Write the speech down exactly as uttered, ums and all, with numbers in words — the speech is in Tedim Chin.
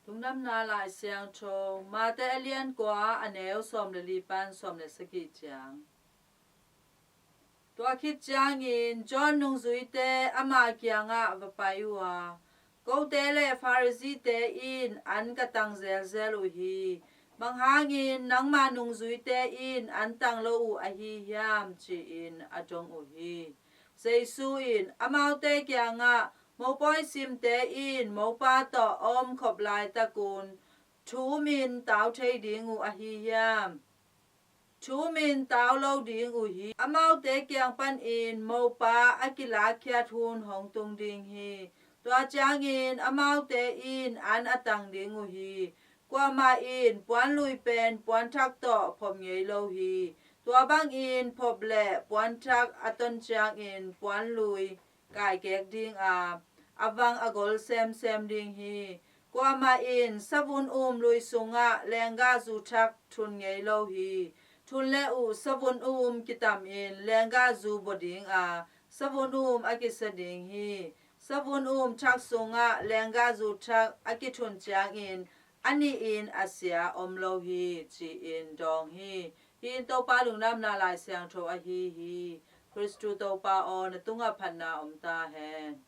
Lungdamna Lai Siangtho, Mate a lian kua, a neu sawm le li pan sawm le sagih ciang. Tua khit ciangin John nungzuite ama kiangah va pai uh a, kote le Pharisee-te in an ka tang zelzel uh hi. Bang hangin nangma nungzuite in an tang lo uh ahi hiam? Ci-in a dong uh hi. Jesu in amaute kiangah, mopawi simte in mopa tawh a om khop laitakun thu umin tau thei ding uh ahi hiam? Thu umin tau lo ding uh hi. Amaute kiang panin mopa a kilakkhiat hun hong tung ding hi. Tua ciangin amaute in an a tang ding uh hi. Kuamah in puanlui pen puanthak tawh phop ngei lo hi. Tua bangin phop le puanthak a ton ciangin puanlui kaikek ding a, a vang a gol semsem ding hi. Kuamah in savun um lui sungah lenggahzu thak thun ngei lo hi. Thun le uh savun um kitamin lenggahzu bua ding a, savun um a kisa ding hi. Savun um thak sungah lenggahzu thak a kithun ciangin a nihin a sia om lo hi, ci-in dawng hi. Hih in Topa Lungdamna Lai Siangtho ahi hi. Khristu Topa aw, na tungah phatna om ta hen.